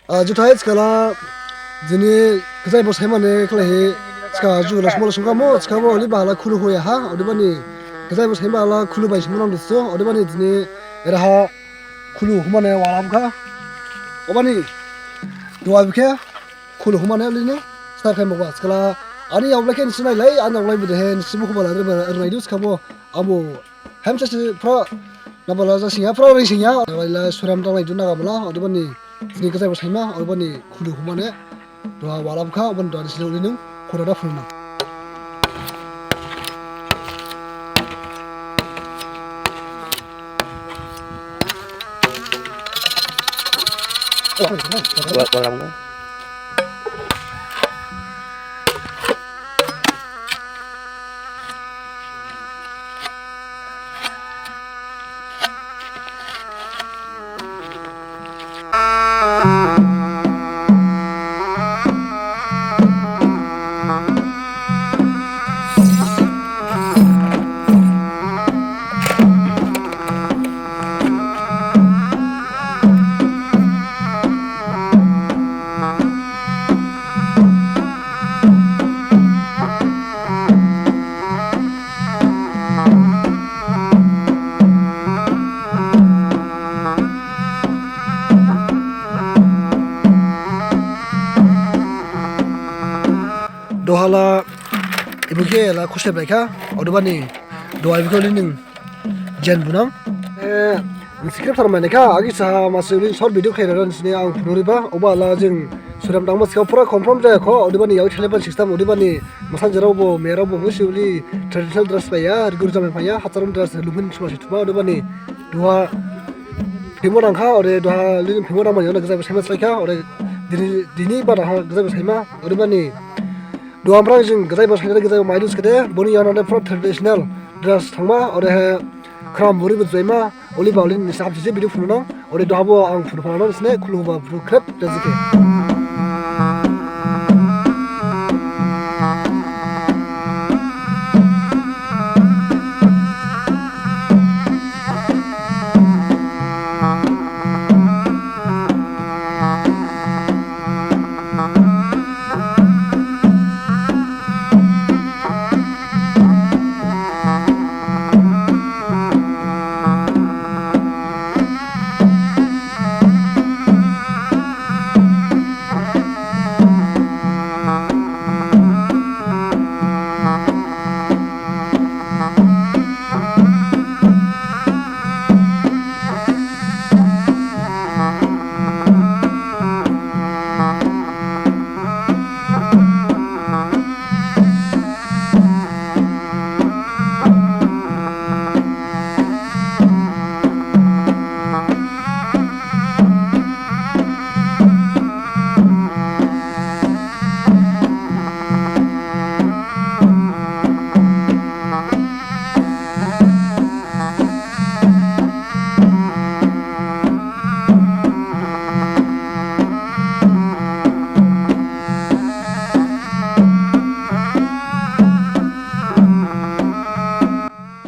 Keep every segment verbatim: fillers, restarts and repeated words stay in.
A, juthai thikhala, jini gajaibo saimane khlaihi, thikha ju la smol sungkha mo, thikhabo oli bahala khulu hoya ha, odebani gajaibo saima la khulu bai sungma nang dustu, odebani jini eraha khulu humane wala bukha. Obani, duha bikhe, khulu humane oli ni, star khai mokba, thikhala, ani yaoblai khe nisi nailai, ani yaoblai bide he, nisi bukhu bala, reba, reba, du thikhabo, abo, Hem sasi phra nabala ja singya, phra ring singya. Laila suram tang lai dun naga bala, odebani jini gajaibo saima, odebani khulu humane. Duha wala bukha, odebani duha nisi le uli nung, khura da phunu nang. Wa-, wala bukha. Duha la, ibu khe la khusep laikha, odebani, duha ibu khe lining. Jen bunang. Eh, script thar mane kha, agi sa masi uli short video khaira ran sini ang phunuriba, oba la jing suram dangma sikha pura confirm jaya kho, odebani yao theleban system, odebani masan jerao bo, merao bo, musi uli traditional dress baya, rigur jamai baya, hacharum dress, lumin suma si thuma, odebani duha phimo dangkha, ode duha lini phimo dangma yona gajaibo saima slaikha, ode dini, dini bada ha gajaibo saima, odebani Duha amprang jing gajaibo sainare gajaibo maidu skede, boni yaohon de pura traditional dress thangma, odehe khram buribo juima, oliba olin nisi hamsisi video phunu nang, ode duhabo ang phunu phunu nang sine, khuluba phunu khrep, jajike.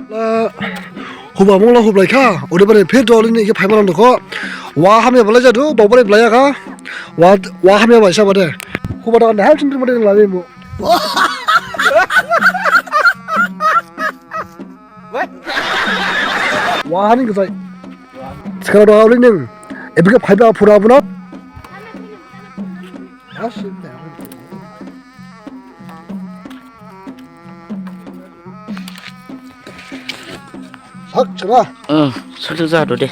La, huba mongla hublai kha, odebani phir doli ni khe phaiba nang dokho. Wa hamya balai jadu, baobalai balai kha. Wa, wa hamya bai saba de. Huba da ne ham chintu made la de mu. Wa hani gajai. Sekarang doa uli ning. Ebi khe phaiba phura buna. Hak chuma. Hmm, sakil jadu de.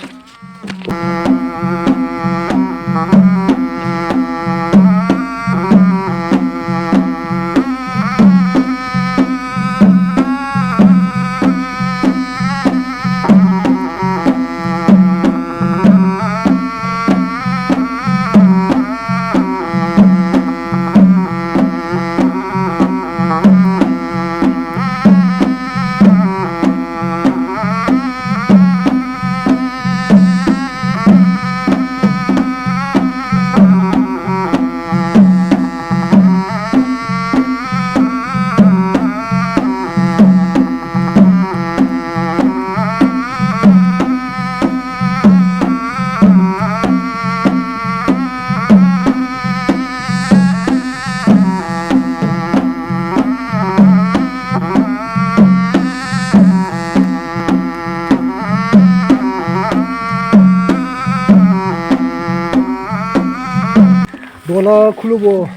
Dona khulubo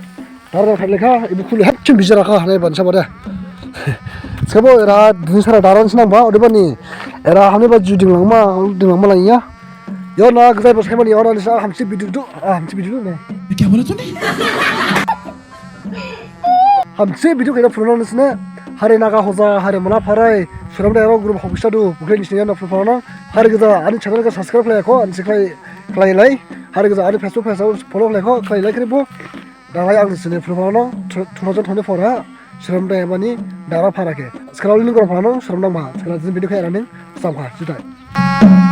daran khailekha, ibu khulu hepchim bijarakha hanai ban sabade. Sabo era dini sara daran sinangba, odebani era hamnaiba juding langma, ding langma langya. Yona gajai bos khaimani yona nisa hamsi bidu du, ah, hamsi bidu du ne. Kya bola tune? Hamsi bidu khaina phunona nisine. Hari naga hoja, hari mala pharai, suram da ero group hokisa du, bukre nisine yona phunona. Hari gaja ani channel ga subscribe khlaikho, ani siklai khlailai. Hari gaja ani Facebook page follow khlaikho, khlailai khribo. Dalai ang sini phunona two thousand twenty-four ha, suram da emani dara pharake. Sekarang ini group phunona, suram dangba. Sekarang jin bidu khairani samkha, jutai.